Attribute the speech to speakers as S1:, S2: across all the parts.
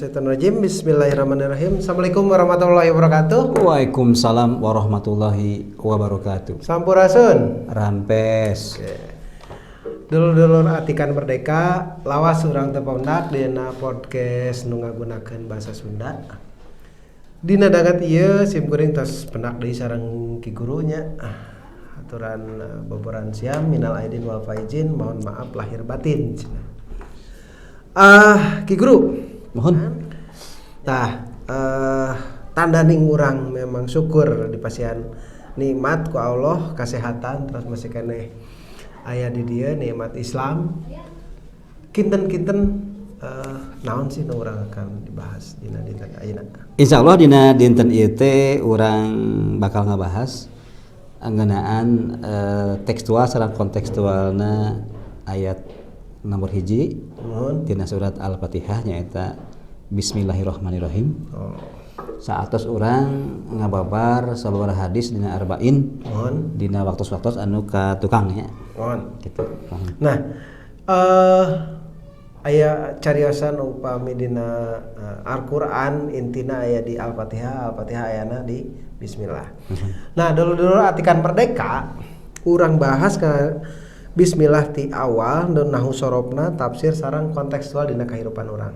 S1: Minasyaitonirrajim. Bismillahirrahmanirrahim. Assalamualaikum warahmatullahi wabarakatuh.
S2: Waalaikumsalam warahmatullahi wabarakatuh.
S1: Sampurasun.
S2: Rampes.
S1: Oke. Dulur-dulur Atikan Merdeka, lawas urang teu pendak dina podcast nu ngagunakeun bahasa Sunda. Dina danget ieu sim kuring tos pendak deui sareng Ki Guru nya. Aturan boboran siam minal aidin wal faizin, mohon maaf lahir batin. Ki Guru.
S2: Mohon.
S1: Tah, tandaning urang memang syukur dipasihan nikmat ku Allah, kesehatan terus masih keneh aya di dieu nikmat Islam. Kinten-kinten naon sih nu urang akan dibahas dina dinten ayeuna?
S2: Insyaallah dina dinten ieu teh urang bakal ngabahas ngeunaan tekstual sareng kontekstualna ayat nomor 1 tina surat Al-Fatihah nyaeta Bismillahirrahmanirrahim.
S1: Oh.
S2: Saatos urang ngababar sababaraha hadis dina arba'in.
S1: Mohon.
S2: Dina waktu-waktu anu ka tukangnya.
S1: Mohon.
S2: Gitu. Mohon.
S1: Nah, aya cariosan upami dina Al-Qur'an intina aya di Al-Fatihah, Al-Fatihah ayana di Bismillah. Nah, dulur-dulur Atikan Merdeka, urang bahas ke Bismillah ti awal dan nahu sorobna tafsir sareng kontekstual dina kahirupan urang.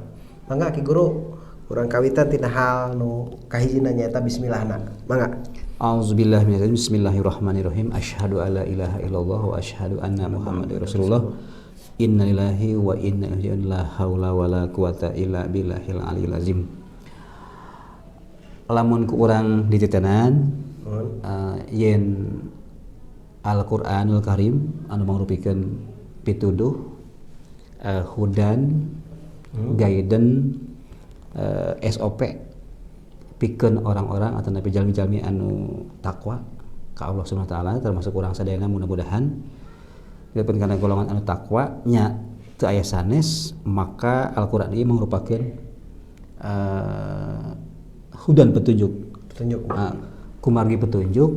S1: Mangga Ki Guru, urang kawitan tina hal nu kahijina nyaeta bismillahna. Mangga.
S2: Auzubillahi minasyaitonir bismillahirrahmanirrahim. Asyhadu alla ilaha illallah wa asyhadu anna Muhammadar Rasulullah. Innalillahi wa inna ilaihi raji'un. La haula wala quwata illa billahil aliyil azim. Lamun ku urang dititenan yen Al-Qur'anul Karim anu mangrupikeun pituduh, hudan, guidance, SOP pikeun orang-orang atau nabi jalmi-jalmi anu takwa ka Allah Subhanahu wa taala, termasuk urang sadayana mudah-mudahan dipun kana golongan anu takwa nya teu aya sanes, maka Al-Qur'an ieu mangrupakeun hudan petunjuk.
S1: Petunjuk.
S2: Kumargi petunjuk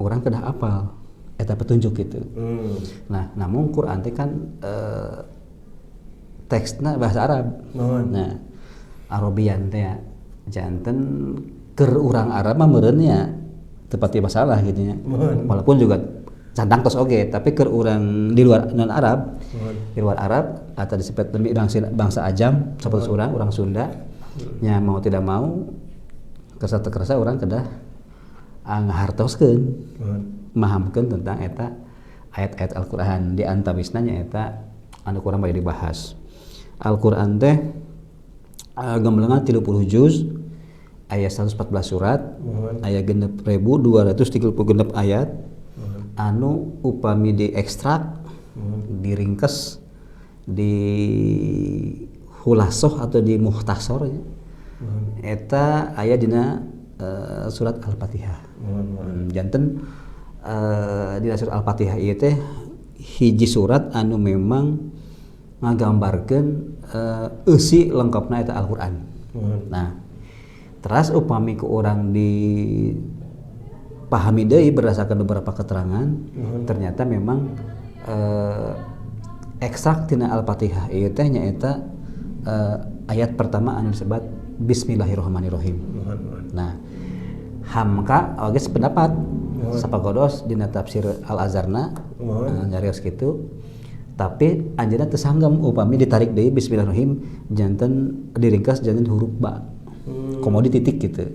S2: urang kedah apal eta petunjuk gitu. Nah, namun Quran teh kan teksna bahasa Arab. Nah, Arabian teh janten keur urang Arab mah meureun nya teu pati masalah gitu nya. Walaupun juga cantang tos oge, tapi keur urang di luar non Arab, di luar Arab atau disebut lebih bangsa Ajam, sapertos urang Sunda, nya mau tidak mau kersa teu kersa urang kedah ngahartoskeun, mahamkeun tentang eta ayat-ayat Al-Qur'an. Di antawisna nyaeta anu kurang bade dibahas. Al-Qur'an teh gamblengan 30 juz, aya 114 surat, aya 6.236 ayat, anu upami diekstrak, diringkes, di hulasoh atau di muhtasor ya. Eta aya dina surat Al-Fatihah. Janten dina surat Al-Fatihah ieu teh hiji surat anu memang ngagambarkeun eusi lengkapna eta Al-Qur'an. Nah, teras upami ku urang dipahami deui berdasarkan beberapa keterangan, ternyata memang ekstrak tina Al-Fatihah ieu teh nyaeta ayat pertama anu disebut Bismillahirrahmanirrahim. Nah, Hamka oge sependapat sapagodos dina tafsir Al-Azharna nyarios kitu, tapi anjeunna teu sanggem upami ditarik deui Bismillahirrahmanirrahim janten diringkas janten huruf ba. Komo di titik gitu.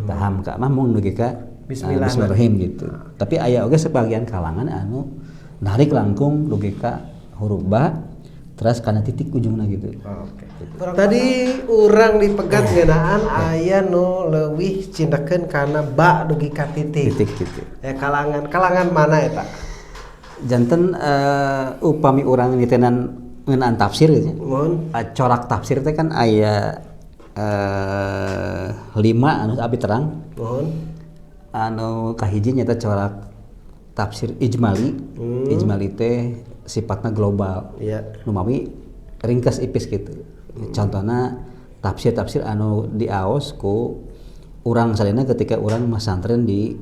S2: Tah Hamka mah mung dugi ka
S1: Bismillah.
S2: Bismillahirrahmanirrahim gitu. Tapi aya oge sebagian kalangan anu narik langkung dugi ka huruf ba terus kana titik ujungna gitu.
S1: Oke. Tadi urang dipegat ngeunaan aya nu leuwih cindekeun kana ba dugi ka titik.
S2: Titik gitu.
S1: Ya kalangan mana eta?
S2: Janten upami urang nitenan ngeunaan tafsir gitu.
S1: Mohon.
S2: Corak tafsir teh kan aya 5 anu abi terang.
S1: Mohon.
S2: Anu kahiji nyaeta corak tafsir ijmali. Ijmali teh sifatna global. Numawi ringkas ipis gitu. Contohna tafsir-tafsir anu diaos ku urang salina ketika urang masantren di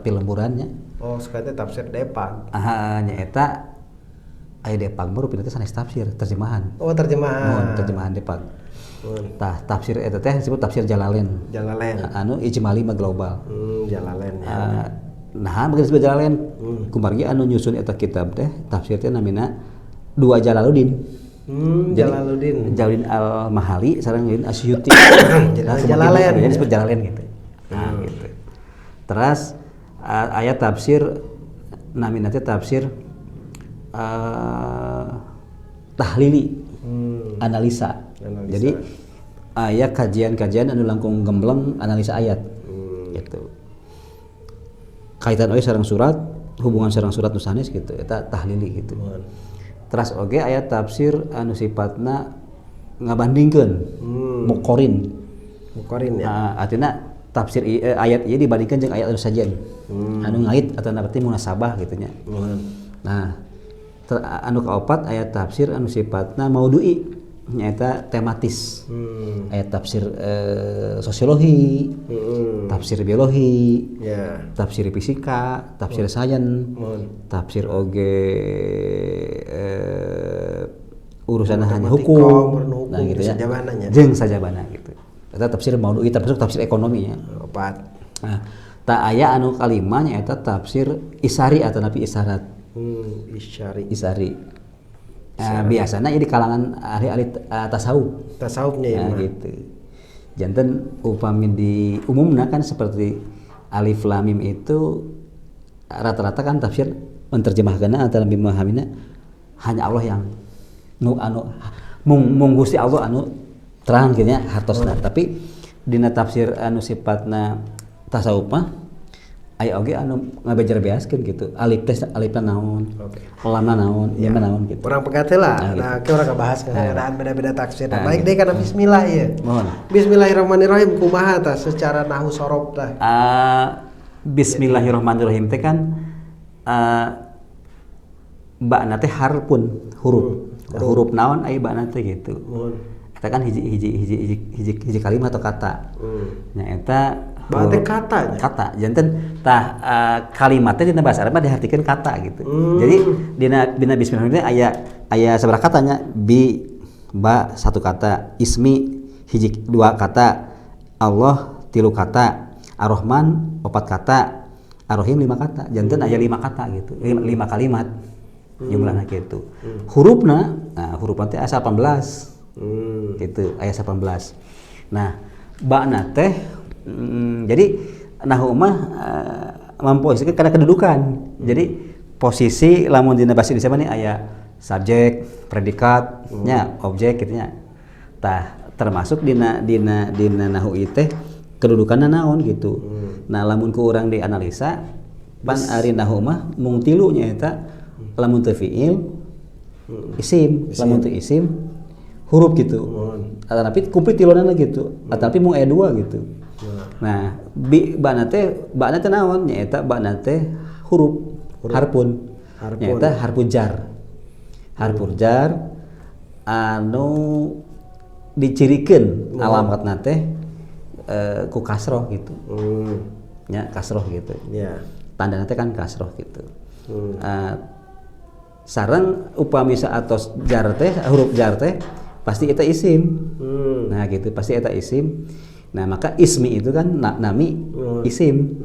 S2: pilemburannya.
S1: Oh, sekali tafsir Depag.
S2: Aha, nyaeta aya Depag mah rupina teh sanes tafsir, terjemahan.
S1: Oh, terjemahan.
S2: Mohon, terjemahan Depag. Tah tafsir eta teh disebut tafsir Jalalain.
S1: Jalalain.
S2: Anu ijmali mah global.
S1: Jalalain ya.
S2: Nah, begitu disebut Jalalain. Kumargi anu nyusun eta kitab teh tafsir teh namina dua Jalaluddin.
S1: Jalaluddin.
S2: Jalaluddin Al-Mahali sareng Jalaluddin Asyuti.
S1: Jalalain.
S2: Jadi disebut Jalalain gitu. Nah, gitu. Terus aya tafsir namina teh tafsir tahlili. Analisa. Jadi aya kajian-kajian anu langkung gembleng analisa ayat. Gitu. Kaitan oge sareng surat, hubungan sareng surat nu sanes gitu, eta tahlili gitu. Teras oge aya tafsir anu sifatna ngabandingkeun, muqorin.
S1: Muqorin ya.
S2: Artinya tafsir ayat ieu dibandingkeun jeung ayat anu sajen. Anu ngait atau berarti munasabah gitu nya. Nah, anu kaopat ayat tafsir anu sifatna maudhu'i nyaeta tematis. Ayat tafsir sosiologi, tafsir biologi, tafsir fisika, tafsir sains, tafsir oge urusan hanya hukum, nah gitu ya, jeung sajabana gitu. Eta tafsir maudhu'i termasuk tafsir ekonomi ya.
S1: Opat.
S2: Nah, tak aya anu kalima nyaeta tafsir isari atau napi isarat.
S1: Isyari.
S2: Isari. Biasanya di kalangan ahli-ahli tasawuf.
S1: Tasawufnya ya.
S2: Nah, gitu. Janten upami di umumna kan seperti alif lam mim itu rata-rata kan tafsir menerjemahkeunna atau lebih memahaminya hanya Allah yang nu anu mung Gusti Allah anu terang kieu nya hartosna. Tapi dina tafsir anu sifatna tasawuf mah aya oge anu ngabejer-beaskeun gitu. Alif teh alifna naon? Lamna naon? Ieu mah naon gitu.
S1: Urang pegat heula. Nah, ke urang ngabahas ngeunaan beda-beda tafsir. Nah, balik deui kana bismillah ieu.
S2: Mohon.
S1: Bismillahirrahmanirrahim kumaha tah secara nahu sorof tah?
S2: Bismillahirrahmanirrahim teh kan ba'na teh harpun, huruf. Huruf naon aya ba'na teh gitu. Eta kan hiji kalimat atau kata. Nya eta
S1: berarti kata nya?
S2: Kata. Janten tah kalimatnya dina bahasa Arab mah diartikeun kata gitu. Jadi dina bismillahirrahmanirrahim aya sabaraha katanya bi ba satu kata, ismi hiji dua kata, Allah tilu kata, Ar-Rahman opat kata, Ar-Rahim lima kata. Janten aya lima kata gitu. Lima kalimat jumlahna kitu. Hurufna, nah hurufna teh aya 18. Gitu, aya 18. Nah, ba'na teh jadi nahu mah mamposisikan karena kedudukan. Jadi posisi lamun dina bahasa Indonesia mah aya subjek, predikat, nya, objek gitu nya. Tah termasuk dina nahu ieu teh kedudukanna naon gitu. Nah, lamun ku urang dianalisa pan ari nahu mah mung tilu nya eta lamun teu fiil isim, lamun teu isim huruf gitu. Tapi komplit tilonana gitu. Tapi mung aya dua gitu. Nah, bi ba'na teh naon nyaeta ba'na teh huruf, harpun. Nyaeta harfu jar. Harfu jar anu dicirikeun alamatna teh ku kasroh gitu. Nya kasroh gitu. Tandana teh kan kasroh gitu. Sareng upami saatos jar teh huruf jar teh pasti eta isim. Nah gitu, pasti eta isim. Nah maka ismi itu kan nami isim.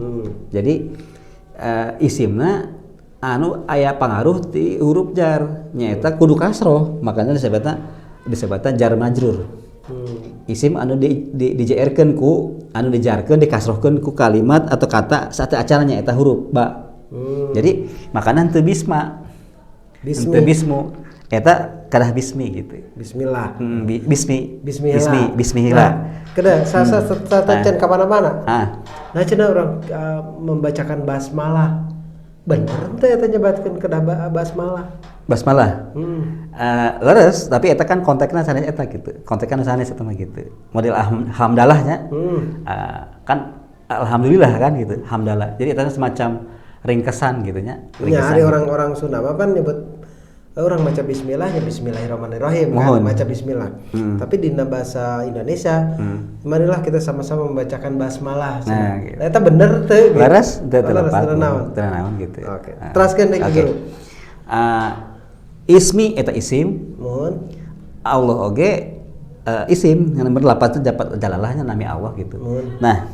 S2: Jadi isimna anu aya pangaruh ti huruf jar nyaeta kudu kasroh, makanya disebutna jar majrur. Isim anu dijerkeun ku anu dijarkeun dikasrohkeun ku kalimat atau kata saat acaranya eta huruf ba. Jadi makana teu bisma.
S1: Bismi.
S2: Teu bismu eta kadah bismi gitu.
S1: Bismillah.
S2: Bismi.
S1: Bismillah.
S2: Bismi, bismillah.
S1: Nah, kena sa can ka mana-mana. Nah, cenah urang membacakan basmalah. Bener teh eta nyebatkeun kedah basmalah.
S2: Basmalah. Leres, tapi eta kan konteksna sanes eta gitu. Konteksna sanes eta mah gitu. Model hamdalahnya. Kan alhamdulillah kan gitu, hamdalah. Jadi eta semacam ringkesan gitu nya.
S1: Nya ari orang-orang Sunda mah pan nyebut orang maca bismillah ya bismillahirrahmanirrahim kan maca bismillah. Tapi dina bahasa Indonesia marilah kita sama-sama membacakan basmalah.
S2: Nah, gitu.
S1: Eta bener teu gitu.
S2: Leres teu lepat. Teu naon gitu.
S1: Oke. Teraskeun deui guru.
S2: Ismi eta isim.
S1: Mohon.
S2: Allah oge Isim yang nomor 8 itu dapat jalalahnya nami Allah gitu. Nah,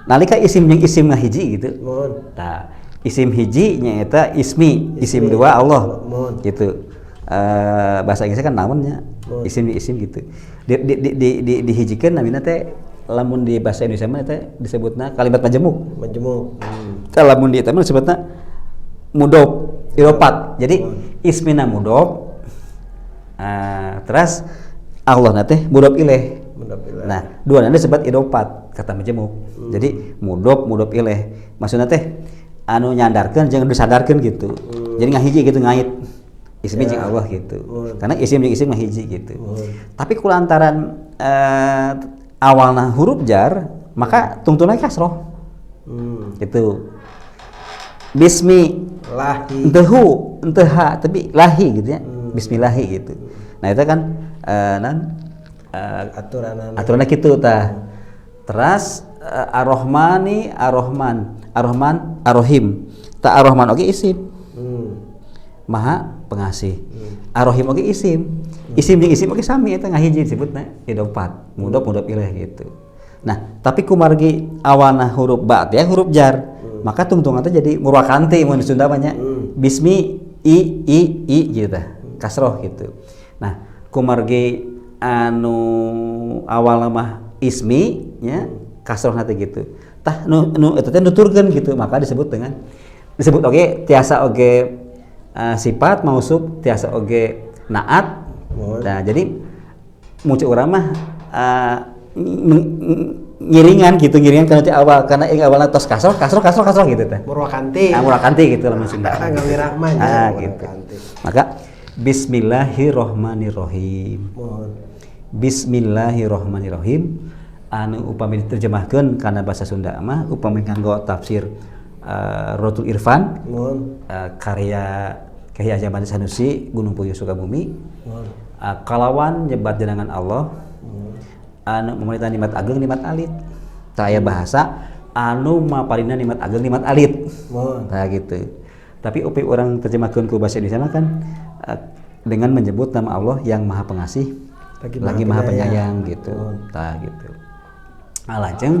S2: nalika isim jeung isim ngahiji gitu. Nah, isim hiji nyaeta ismi, isim dua Allah. Gitu. Bahasa Inggrisnya kan naonnya? Isim isim gitu. Dihijikeun namina teh lamun di bahasa Indonesia mah teh disebutna kalimat majemuk.
S1: Majemuk.
S2: Tah lamun di eta mah disebutna mudhof, idhofat. Jadi ismina mudhof, terus Allah teh mudhof ilaih.
S1: Mudhof ilaih.
S2: Nah, dua nanti disebut idhofat kata majemuk. Jadi mudhof mudhof ilaih. Maksudna teh anu nyandarkeun jeung disandarkeun gitu. Jadi ngahiji gitu ngait. Ismi jeung Allah gitu. Karena isim jeung isim ngahiji gitu. Tapi kulantaran awalna huruf jar, maka tungtungna kasroh. Gitu. Bismi
S1: lahi
S2: henteu hu, henteu ha, tapi lahi gitu ya. Bismillahi gitu. Nah, itu kan
S1: aturanana.
S2: Aturanna kitu tah. Teras Ar-Rahmani, Ar-Rahman, Ar-Rahman, Ar-Rahim. Ta Ar-Rahman oge isim. Maha pengasih. Ar-Rahim oge isim. Isim jeung isim oge sami eta ngahiji disebutna idhofat. Mudhof mudhof ilaih gitu. Nah, tapi kumargi awalna huruf ba teh huruf jar. Maka tungtungan teh jadi murwakanti mun di Sunda mah nya. Bismi i i i gitu tah. Kasroh gitu. Nah, kumargi anu awalna mah ismi nya kasrohna teh gitu. Tah nu eta teh nuturkeun gitu, maka disebut dengan disebut oge tiasa oge sifat mausuf tiasa oge naat. Nah, jadi muncul urang mah ngiringan gitu, ngiringan karena awal karena ing awalna tos kasroh kasroh kasroh kasroh gitu teh.
S1: Murwakanti.
S2: Nah, murwakanti gitu lamun Sunda.
S1: Ngawirahman ya,
S2: Ah, gitu.
S1: murwakanti.
S2: Maka bismillahirrahmanirrahim.
S1: Mohon.
S2: Bismillahirrahmanirrahim anu upami diterjemahkeun kana bahasa Sunda mah upami nganggo tafsir Rotul Irfan.
S1: Mohon.
S2: Karya Kyai Haji Ahmad Sanusi Gunung Puyuh Sukabumi.
S1: Mohon.
S2: Kalawan nyebat jenengan Allah anu memerintah nikmat ageng nikmat alit. Tah aya bahasa anu maparina nikmat ageng nikmat alit.
S1: Mohon.
S2: Tah gitu. Tapi upami urang terjemahkeun ku bahasa Indonesia mah kan dengan menyebut nama Allah yang Maha Pengasih
S1: lagi
S2: lagi
S1: Maha
S2: Maha
S1: Penyayang.
S2: Penyayang gitu.
S1: Mohon.
S2: Tah gitu. Nah, lajeng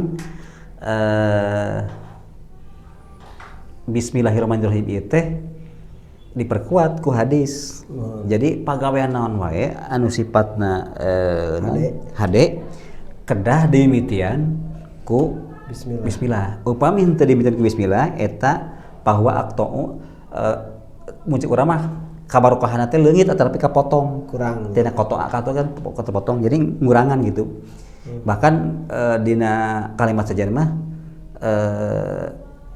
S2: bismillahirrahmanirrahim ieu teh diperkuat ku hadis. Jadi pagawean naon wae anu sifatna
S1: Hade.
S2: hade kedah dimimitian ku
S1: Bismillah.
S2: Bismillah. Upami henteu dimimitian ku bismillah eta bahwa aqta'u muncul urang mah kabarokahana teh leungit ataupun kapotong.
S1: Kurang.
S2: Tina kotok atau kan kepotong jadi ngurangan gitu. Bahkan dina kalimat saja mah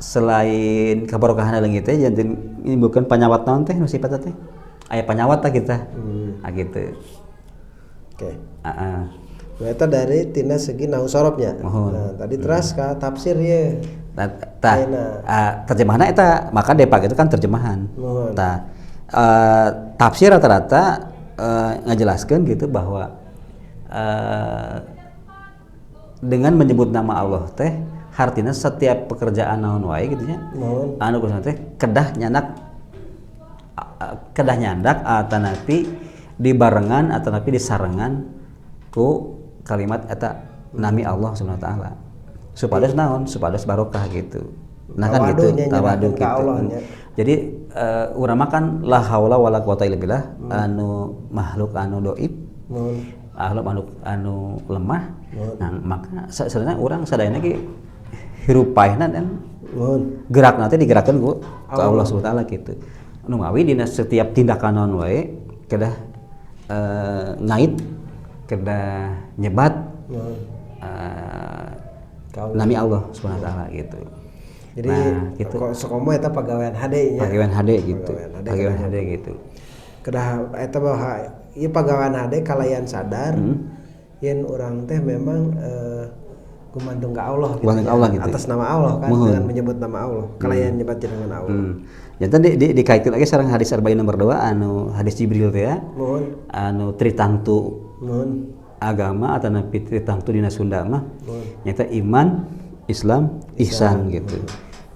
S2: selain kabarokahana leungit teh janten menimbulkan panyawat naon teh nu sifatna teh. Aya panyawat tah kita. Ah gitu.
S1: Oke.
S2: Heeh.
S1: Nah, eta dari tina segi nahu sorobnya.
S2: Mohon.
S1: Nah, tadi teras ka tafsir ye.
S2: Nah, tah,
S1: Ayeuna.
S2: Terjemahanna eta maka depak itu kan terjemahan.
S1: Mohon.
S2: Tah, tafsir rata-rata ngajelaskeun gitu bahwa dengan menyebut nama Allah teh hartina setiap pekerjaan naon wae gitu nya.
S1: Mohon.
S2: Anu kumaha teh kedah nyandak kedah nyandak atanapi dibarengan atanapi disarengan ku kalimat eta nami Allah Subhanahu wa taala. Supados naon? Supados barokah gitu. Nah kan gitu,
S1: Tawadunya
S2: tawadu
S1: nyerahkeun ka
S2: gitu.
S1: Allah nya.
S2: Jadi urang mah kan la haula wala quwata illa billah, anu makhluk anu doib, makhluk anu lemah. Nah, maka sebenarnya urang sadayana ge hirup paehna dan gerak nanti digerakkan ku
S1: Allah.
S2: Allah Subhanahu wa taala gitu. Nu mawi dina setiap tindakan naon wae kedah ngait, kedah nyebat,
S1: Ka Allah.
S2: nami Allah Subhanahu wa taala gitu.
S1: Jadi
S2: nah, gitu.
S1: Kok sokomo eta pagawean hade nya.
S2: Pagawean hade gitu.
S1: Pagawean hade
S2: Pagawean
S1: kedah.
S2: hade gitu.
S1: Kedah eta bahwa ieu pagawean hade kalayan sadar yen urang teh memang gumantung ka Allah gitu.
S2: Gumantung ka Allah gitu.
S1: Atas nama Allah kan,
S2: Mohon.
S1: dengan menyebut nama Allah, kalayan nyebat jenengan Allah.
S2: Jantan dikaitkan lagi sareng hadis arba'in nomor 2 anu hadis Jibril teh ya.
S1: Mohon.
S2: Anu tritangtu
S1: Mohon.
S2: agama atau napi tritangtu dina Sunda mah
S1: Mohon.
S2: nyata iman, Islam, ihsan gitu.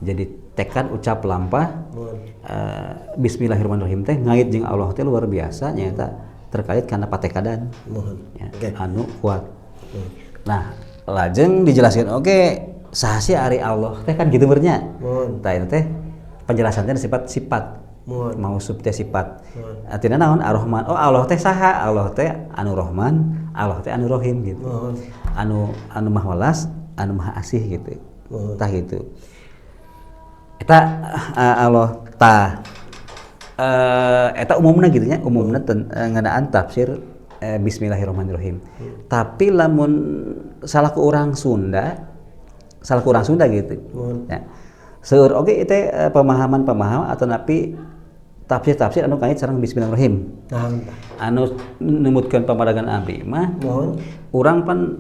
S2: Jadi tekad ucap lampah
S1: Mohon.
S2: bismillahirrahmanirrahim teh ngait jeung Allah teh luar biasa nyata terkait karena patekadan.
S1: Mohon.
S2: Ya,
S1: Oke.
S2: anu kuat. Nah, lajeng dijelaskan oke saha sih ari Allah teh kan gitu bernya.
S1: Mohon.
S2: Tah itu teh penjelasannya sifat-sifat.
S1: Mohon.
S2: Mausuf teh sifat.
S1: Mohon.
S2: Artinya naon Ar-Rahman. Oh Allah teh saha? Allah teh anu Rahman, Allah teh anu Rahim gitu.
S1: Mohon.
S2: Anu anu maha welas, anu maha asih gitu.
S1: Mohon.
S2: Tah gitu. Eta Allah tah eta umumna gitu nya, umumna ngeunaan tafsir bismillahirrahmanirrahim. Tapi lamun salah ku urang Sunda, salah ku urang Sunda gitu.
S1: Mohon.
S2: Ya. Seueur oge ieu teh pemahaman-pemahaman atau napi tafsir-tafsir anu kait sareng bismillahirrahmanirrahim.
S1: Nah,
S2: Anu numutkeun pamadagan abdi mah
S1: mohon.
S2: urang pan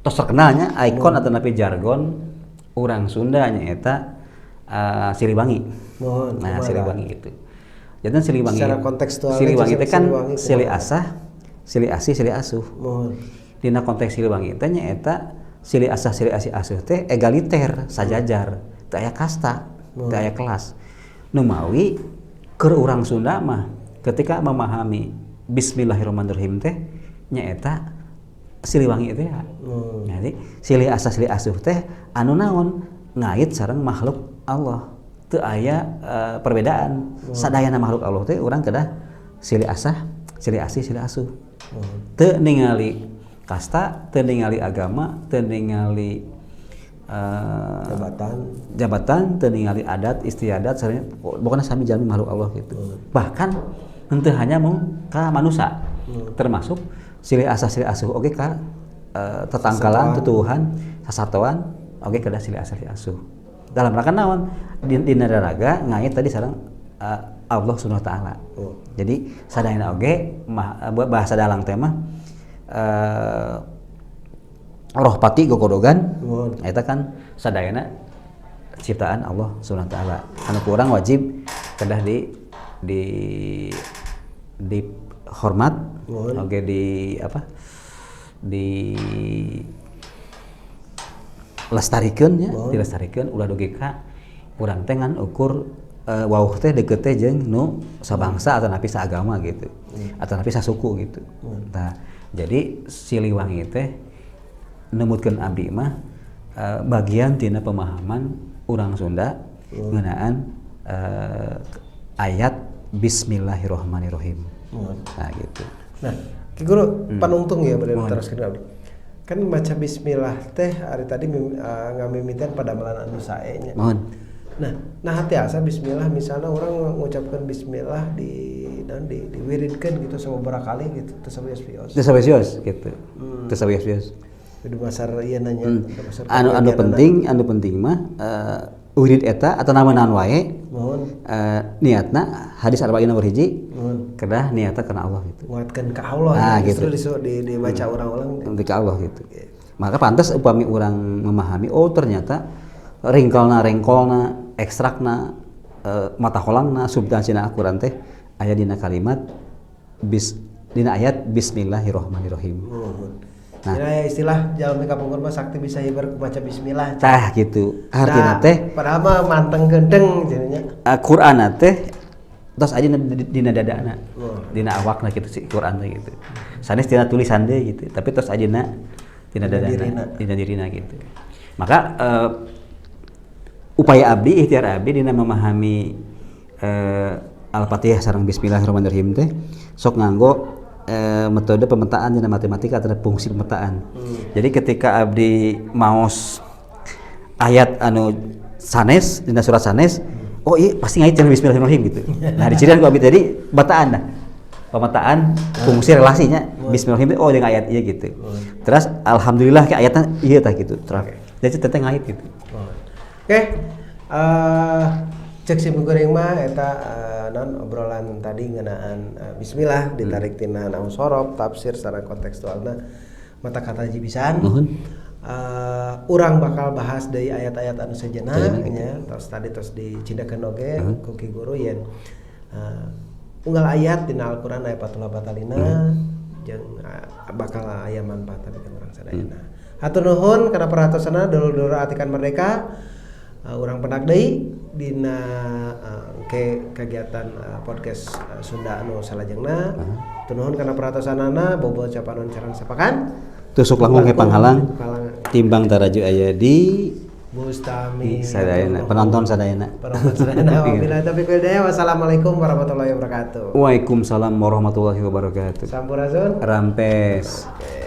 S2: tos terkenalnya ikon atau napi jargon urang Sunda nyaeta Siliwangi.
S1: Mohon.
S2: Nah,
S1: kumaha?
S2: Siliwangi gitu. Jadi Siliwangi
S1: Secara kontekstualnya
S2: Siliwangi teh kan
S1: Siliwangi kumaha?
S2: silih asah, silih asih, silih asuh.
S1: Mohon.
S2: Dina konteks Siliwangi teh nyaeta silih asah, silih asih, asuh teh egaliter, sajajar, teu aya kasta, teu aya kelas. Numawi keur urang Sunda mah ketika memahami bismillahirrahmanirrahim teh nyaeta Siliwangi teh ya.
S1: Mohon.
S2: Jadi silih asah silih asuh teh anu naon ngait sareng makhluk Allah. Teu aya perbedaan. Sadayana makhluk Allah teh urang kedah silih asah, silih asih, silih asuh.
S1: Mohon.
S2: Teu ningali kasta, teu ningali agama, teu ningali
S1: Jabatan.
S2: jabatan, teu ningali adat, istiadat, sareng pokoknya sami jalmi makhluk Allah gitu. Bahkan henteu hanya mung ka manusia, termasuk silih asah silih asuh oge ka tetangkalan, tutuwuhan, sasatoan oge kedah silih asah silih asuh. Dalam rangka naon? Dina daraga ngait tadi sareng Allah Subhanahu wa taala.
S1: Oh.
S2: Jadi sadayana oge bahasa dalang teh mah roh pati gogodogan
S1: Mohon.
S2: eta kan sadayana ciptaan Allah Subhanahu wa taala. Anu kurang wajib kedah di hormat,
S1: Mohon.
S2: oge di apa? Di lestarikeun nya, dilestarikeun ulah dugi ka urang teh ngan ukur wauh teh deket teh jeung nu sabangsa atau napi saagama gitu. Atau napi sasuku gitu. Nah, jadi Siliwangi teh nemutkeun abdi mah bagian tina pemahaman urang Sunda ngeunaan ayat bismillahirrahmanirrahim.
S1: Mohon.
S2: Nah gitu.
S1: Nah, Ki Guru panungtung ya bade teruskeun abdi. Kan maca bismillah teh ari tadi ngamimitian padamelan anu sae nya.
S2: Mohon.
S1: Nah, nah hati asa bismillah misalnya orang mengucapkan bismillah di dan di diwiridkeun gitu sababaraha kali gitu teu sawios-wios.
S2: Teu sawios gitu. Teu sawios-wios.
S1: Di dasar ieu nanya, dasar
S2: Anu anu penting, anu penting mah wirid eta atau nama naon wae
S1: Mohon.
S2: Niatna hadis arba'in nomor 1
S1: Mohon.
S2: kedah niatna kana Allah gitu.
S1: Nguatkeun ka Allah
S2: Ah,
S1: ya.
S2: gitu.
S1: Justru dibaca orang-orang
S2: Untuk Allah gitu. Maka pantas upami orang memahami oh ternyata ringkelna rengkolna ekstrakna mata holangna substansina Al-Qur'an teh aya dina kalimat bis dina ayat bismillahirrahmanirrahim.
S1: Mohon.
S2: Nah.
S1: Jadi aya istilah jalmi kapungkur mah sakti bisa hibar ku maca bismillah.
S2: Tah gitu. Artina
S1: Nah,
S2: teh
S1: padahal mah manteng gendeng jadinya.
S2: Qur'an teh tos aja dina dadana.
S1: Oh.
S2: Dina awakna gitu sih Qur'an teh gitu. Sanes dina tulisan deh gitu, tapi tos aja dina dadana, dina dirina gitu. Maka upaya abdi, ikhtiar abdi dina memahami Al-Fatihah sareng bismillahirrahmanirrahim teh sok nganggo metode pemetaan dina matematika terhadap fungsi pemetaan. Jadi ketika abdi maos ayat anu sanes dina surat sanes, oh iya pasti ngait jeung bismillahirrahmanirrahim gitu. Nah, dicirian ku abdi tadi bataan dah. Pemetaan fungsi relasinya bismillahirrahmanirrahim oh dengan ayat ieu gitu. Terus alhamdulillah ke ayatnya ieu tah gitu. Terus jadi teteh ngait gitu.
S1: Oke. Cek si goreng mah eta non obrolan tadi ngeunaan bismillah ditarik tina nahu sorob tafsir secara kontekstualna mata kata jibisan.
S2: Nuhun.
S1: Urang bakal bahas dari ayat-ayat anu sejenna
S2: Sejenna gitu.
S1: nya tos tadi tos dicindakeun oge ku Ki Guru yen unggal ayat dina Al-Qur'an aya patula batalina jeung bakal aya manfaat pikeun urang sadayana. Hatur nuhun kana perhatosanna dulur-dulur Atikan Merdeka. Urang pendak deui. Dina ke kegiatan podcast Sunda anu salajengna. Nuhun kana perhatosanana, bobo capanon carang sapakan.
S2: Tusuk langkung ke panghalang.
S1: Panghalang.
S2: Timbang taraju aya di
S1: Bustami.
S2: Sadayana, penonton sadayana.
S1: Penonton sadayana. Wabillahi taufiq wal hidayah. Wassalamualaikum warahmatullahi wabarakatuh.
S2: Waalaikumsalam warahmatullahi wabarakatuh.
S1: Sampurasun.
S2: Rampes.
S1: Oke.